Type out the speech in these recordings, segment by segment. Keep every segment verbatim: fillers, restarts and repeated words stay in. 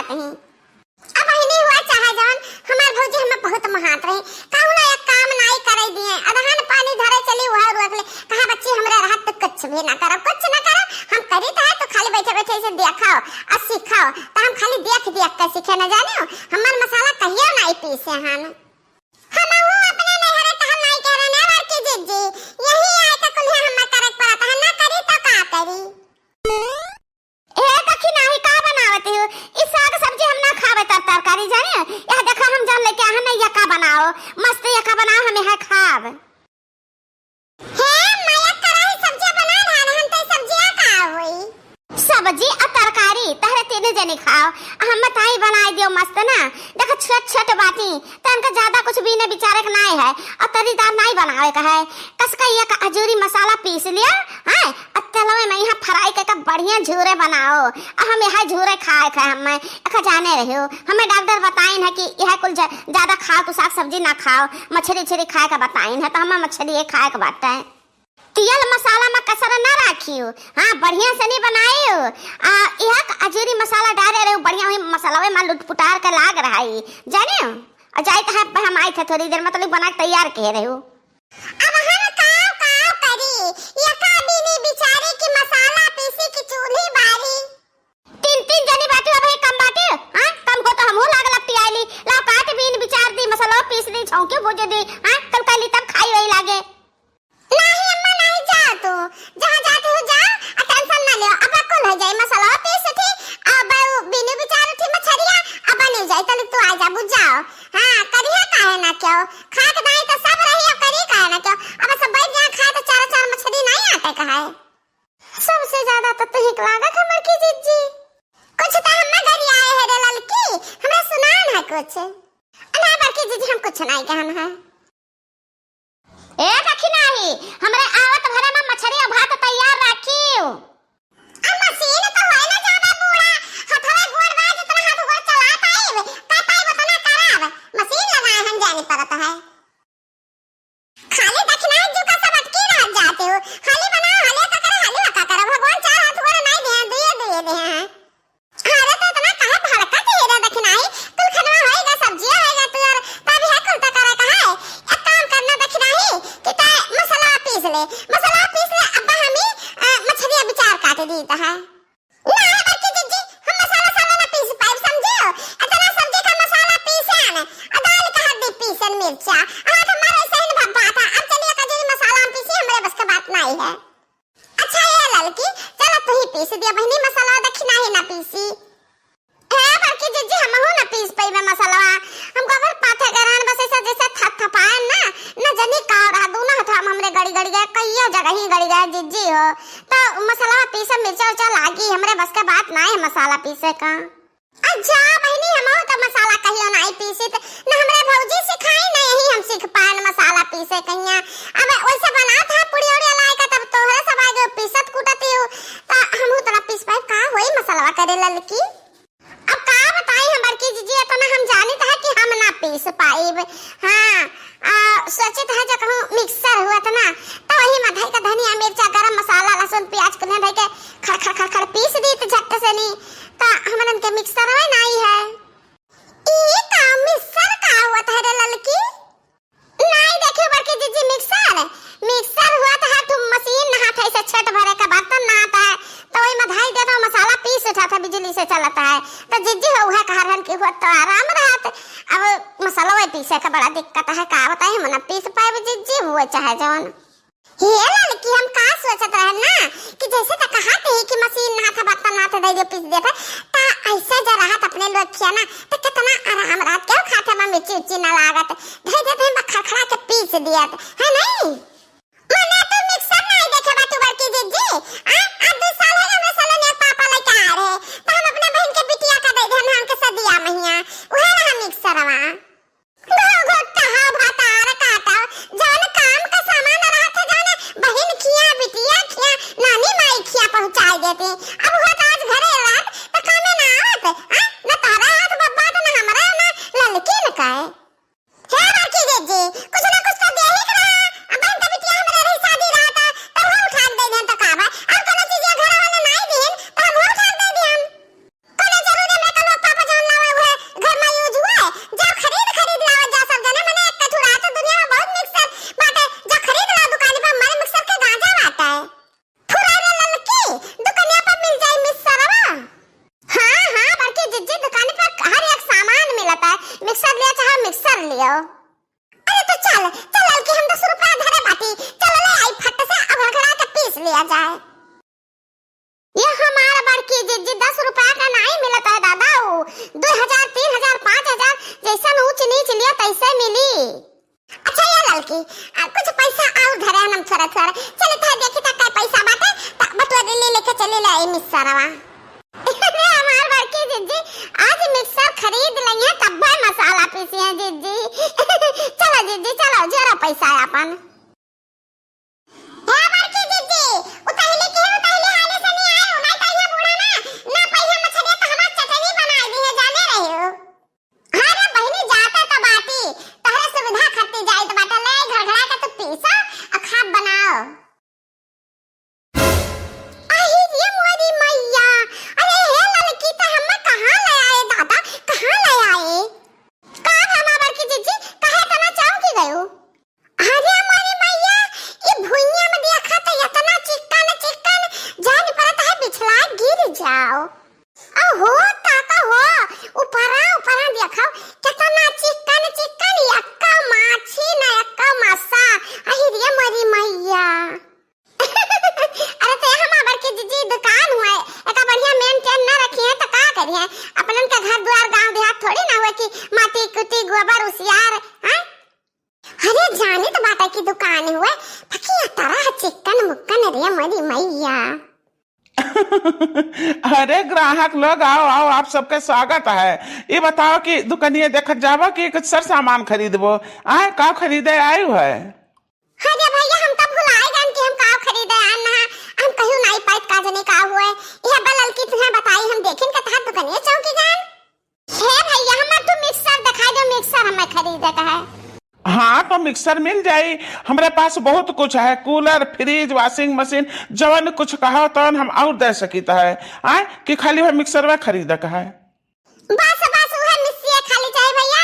कहीं। अब बहिनी हुआ चाहे जवन, हमार भौजी हमें बहुत महात रही, कहूँ ना एक काम नाई करे दिए, अदहन पानी धरे चली वह रोक ले, कहा बच्ची हमरे रहत तो कुछ भी ना करब, कुछ ना करब, हम करी तो है तो खाली बैठे बैठे इसे देखाओ और सिखाओ, तो हम खाली देख देख के सीखे न जाने हो, हमार मसाला कहियो नाई पीसे हन। हमहू अपने नैहरे तो हम नाई कह रहे ना बड़की जिज्जी, यही आए तो कुल्हे हमें करे के पड़त है, ना करी तो का करी। ए कखी नाही का बनावत हो? ई साग सब्जी हम ना खावे तर तरकारी जाने। यह देखा हम जान लेके आहा नहीं, यका बनाओ, मस्त यका बनाओ, हम यह खाब। हे माया कराही सब्जिया बना रहा हम तो सब्जिया का होई? सब्जी आ तरकारी तहरे तीन जने खाओ, आ हम ताई बनाई दियो मस्त ना। देखा छोट छोट बाटी, तो इनका ज्यादा कुछ भी ने बिचारे के नाई है, और तरीदार नाई बनावे का है। कस का ये का अजूरी मसाला पीस लिया, हैं? अब तेलवे में यहाँ फ्राई करके बढ़िया झूरे बनाओ। अब हम यहाँ झूरे खाए खाए हमें, एका जाने रहियो। हमें डॉक्टर बताइन है कि यह कुल ज-, ज्यादा खाओ तो साग सब्जी ना खाओ, मछली उछली खाए का बताइन है, तो हमें मछली ये खाए का बाटे। तेल मसाला में कसर ना राखियो, हाँ, बढ़िया से नहीं बनाइयो। आ, यह क-, अजूरी मसाला डाले रहे, बढ़िया वही मसाला में लुटपुटार के लाग रहा है, जानियो। और जाए कहा हम आए थे थोड़ी देर, मतलब बना के तैयार कह रहे हो। अब हम काव काव करी, यका बिनी बिचारे की मसाला पीसी की चूल्ही बारी। तीन तीन जनी बाटी, अब ये कम बाटी, हाँ? कम हो तो हमहू लाग लपटी आइली। लाओ काट बीन बिचार दी, मसाला पीस दी, छौंके भूज दी, हाँ? कल काली तब खाई वही लागे। नाही अम्मा, नाही, जाओ तू, जहाँ जाते हो जाओ, आ टेंशन ना लियो, अब कुल हो जाए, मसाला पीस उठी, अब बिनी बिचार उठी मछरिया, अब बनी जाए, तले तू आ जा, बुझ जाओ। हाँ, करिया काहे ना क्यों, खाए के दाई तो सब रही, अब करी काहे ना क्यों, अब सब बैठ जाए खाए तो चार चार मछली नहीं आटे कहा है। सबसे ज्यादा तो तुहिक लागत हमर की जिज्जी। कुछ तो हम गरियाए है रे ललकी, हमरा सुनान है कुछ। ना बड़की जिज्जी, हम कुछ नहीं कहन है। ए कखी नाही, हमरे आवत भरे में मछरी और भात तैयार राखियो। अब मशीन तो होए ना जाबे बूढ़ा, हथवे गोड़ बा, जितना हाथ गोड़ चला पाइब, का पाइब उतना करब। मशीन लगाए हम जानी पड़त है। खाली दखिनाही जुका सब अटकी रह जाते हो। हाली बनाओ, हाली का करे, हाली का करे। भगवान चार हाथ गोड़ नाई दे, दुए दुए दे हैं। अरे तो इतना काहे भड़कत है रे दखिनाही? कुल खनवा होएगा, सब्जिया होएगा, तू और तब है कुल तो करे का है। एक काम करना दखिनाही कि तै मसाला पीस ले, मसाला पीस ले, अब हमी, अ, मछलिया बिचार काट दी तो है। ना, बड़की जिज्जी, हम मसाला साला ना पीस पाइब, समझियो? इतना सब्जी का मसाला पीसे आने, आ दाल का हड्डी पीसे मिर्चा, आ तो हमारे ऐसे ही भब्बा था। अब चलिए कजरी मसाला हम पीसी, हमरे बस का बात नहीं है। अच्छा ये ललकी, चलो तू ही पीस दिया बहनी मसाला, दखिनाही ना पीसी। हे बड़की जिज्जी, हमहू ना पीस पाइबे मसाला, हमको अगर पाथे करान बस ऐसा जैसे थपथपाए ना, न जनी का रहा, दोनों हाथ हम हमरे गड़ी गड़ी गए, कईयो जगह ही गड़ी गए जिज्जी हो। तो मसाला पीसे मिर्चा उर्चा लागी, हमरे बस के बात नाई है मसाला पीसे का। अच्छा बहिनी, हमहू तो मसाला कहियो नाई पीसित, न हमरे भौजी सिखाई, न यही हम सीख पाएन मसाला पीसे कहिया। अब वैसे बनात है पुड़ी उड़ी लाई का, तब तोहरे सब आगे पीसत कूटत ही हो, तो हमहू तो ना पीस पाए। का होई मसाला करे ललकी? अब का बताई हम बड़की जिज्जी, इतना हम जानित है कि हम ना पीस पाइब। हाँ, आ, सोचित है जो कहूँ मिक्सर हुआ था ना, तो वही में धई का धनिया, मिर्चा, गरम मसाला, लहसुन, प्याज के धई के खड़ खड़ खड़ खड़ पीस दी तो झट से नी, तो हमरन के मिक्सर में नाई है। ई का मिक्सर का हुआ था रे ललकी? नाई देखे बड़की जिज्जी मिक्सर, मिक्सर हुआ था, तू मशीन नहात है, इसे छेट भरे का बर्तन नहात है, तो वही में धई देता हूँ, मसाला पीस उठा था, बिजली से चलता है, तो जिज्जी हो वह कह रहन कि हुआ तो आराम रहत। अब मसाला वही पीसे का बड़ा दिक्कत है, का बताए, हम ना पीस पाए जिज्जी हुए चाहे जौन। हे ललकी, हम का सोचत रहन ना कि जैसे त कहत ही कि मशीन नहात है, बर्तन नहात है, धई दे पीस देत है, त ऐसे जो रहत अपने लोग खिया ना, त कितना आराम रहत, केहू खाते में मिर्ची उर्ची ना लागत, धई देत है, खड़खड़ा के पीस दियत है, नहीं? मने तू मिक्सर नहीं देखे बा तू बड़की जिज्जी? आ, आज दो साल है हमरे सलोनिया पापा लेके आ रहे, तो हम अपने बहन के बिटिया का दे देन हमके सदिया महिया, उहे रहा मिक्सरवा। घुघुट्टा हो भतार काटा, जौन काम का सामान रहत है, जौन बहिन खिया, बिटिया खिया, नानी माई खिया पहुँचाई देती। अब हुआ तो आज घरे रहत, तो कामे ना आवत, आ? न तहरा हाथ बब्बा तो न हमरा, न ललकी न कहे। हे बड़की जिज्जी, कुछ ना कुछ तो देही के रहा, अब बहन के की, आ, कुछ पैसा और धरे हम थोड़ा थोड़ा। चले तो देखी तो कै पैसा बाटे, त बटुआ ले लेके चले ले आई मिक्सरवा। हमार बड़की जिज्जी, आज मिक्सर खरीद लइहे तब्बे मसाला पीसी है जिज्जी। चलो जिज्जी, चलो, जोरा पैसा है अपन। हे बड़की जिज्जी, उतैली की उतैली हाली से नहीं आयो, नहीं तो ये बूढ़ा ना, ना पहिया मछलिया तो हमार चटनी बनाई दी है, जाने रही हो। अरे बहिनी, जाते तो बाटी, तोहरे सुविधा खातिर जाइत बाटे, ले घड़घड़ा के तू पीसो और खाब बनाओ। अही रे मोरी मैया, अरे हे ललकी, त हमें कहाँ ले आए दादा, कहाँ ले आए? का भा हमार बड़की जिज्जी, काहे इतना चौंकी गयो? अरे मोरी मैया, ई भुइयां में देखा त इतना चिक्कन चिक्कन, जान पड़त है बिछला गिर जाओ। अहो, ताता हो, ऊपरा, ऊपरा देखो, केतना चिक्कन, चिक्कन, एक्का माछी न एक्का मासा। अहि रे मोरी मैया। अरे ते हमार बड़की जिज्जी दुकान हुए, एका बढ़िया maintain न रखी है त का करी है? अपनन के घर दुआर गांव देहात थोड़ी ना हुए कि माटी कुटी गोबर उसियार, हैं? अरे जाने तो बाटा की दुकान हुए, फकिया तरह चिक्कन मुक्कन रे मोरी मैया। अरे ग्राहक लोग, आओ, आओ, आप सबके स्वागत है। ये बताओ कि दुकनिया देखत जाबो कि कुछ सर सामान खरीदबो? आए, का खरीदे आयु है? अरे भैया, हम तो भुलाए जान कि हम का खरीदे आन ना, हम कहूँ नाई पाइत का जने का हुए। यह बलल की तुहें बताई, हम देखिन के तहार दुकनिया चौंकी जान। हे भैया, हमें तू मिक्सर दिखाई दे, मिक्सर हमें खरीदे का है। हाँ, तो मिक्सर मिल जाई, हमरे पास बहुत कुछ है, कूलर, फ्रिज, वॉशिंग मशीन, जवन कुछ कहो तवन हम और दे सकित है। आए कि खाली वह मिक्सरवा खरीदे का है? बस, बस, उहे मिक्सिया खाली चाही भैया।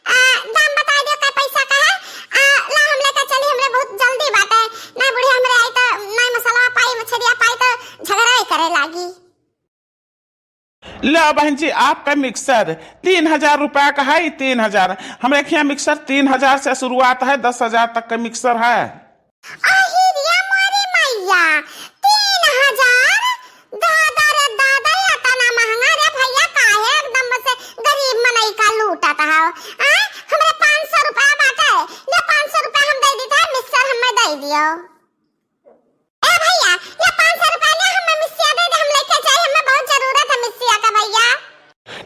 आ, दाम बताई दे, का पैसा का है? आ, ला, हम लेकर चली, हमरे बहुत जल्दी बाटे। ना बुढ़िया हमरे आई तो ना मसाला पाई, मछरिया पाई तो झगड़ा ही करे लागी। लो बहन जी, आपका मिक्सर तीन हजार रुपया का है, तीन हजार। हमरे खियाँ मिक्सर तीन हजार से शुरुआत है, दस हजार तक का मिक्सर है। अहि रे मोरी मैया, तीन हजार? दादा रे दादा, इतना महंगा रे भैया, काहे एकदम से गरीब मनई का लूटत हव? आय, हमरे पाँच सौ रुपया बाटे, ले पाँच सौ रुपया हम दे दीत है, मिक्सर हमें दे दियो। ए भैया, ये पाँच सौ रुपया ले, हमें मिक्सिया दे दे, हम लेके जाई, हमें बहुत जरूरत है मिक्सिया का भैया।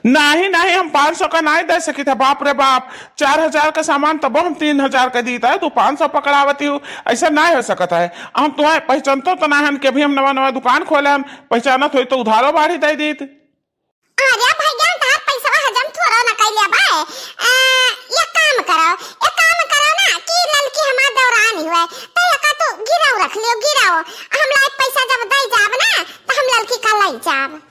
नहीं, नहीं, हम पाँच सौ का नहीं दे सकित है, बाप रे बाप, चार हजार का सामान तब हम तीन हजार का दीत है, तू पाँच सौ पकड़ावती हूँ, ऐसा नहीं हो सकत है। हम तुम्हें पहचानतो तो ना हन कि अभी हम नवा नवा दुकान खोले हन, पहचानत होई तो उधारो बाढ़ी दे दीत। अरे भैया, तहार पैसवा हजम थोड़ो ना कैले बा। ए, एक काम करो, एक काम करो ना कि ललकी हमार दौरान ही हुए, तो एका तू गिराव रख लियो, गिराव। हम लाइक पैसा जब दे जाब ना, तो हम ललकी का ले जाब।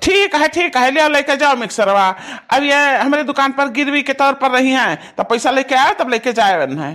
ठीक है, ठीक है, ले लेके जाओ मिक्सरवा। अब ये हमरे दुकान पर गिरवी के तौर पर रही हैं, तो पैसा लेके आए, तब लेके जाए है।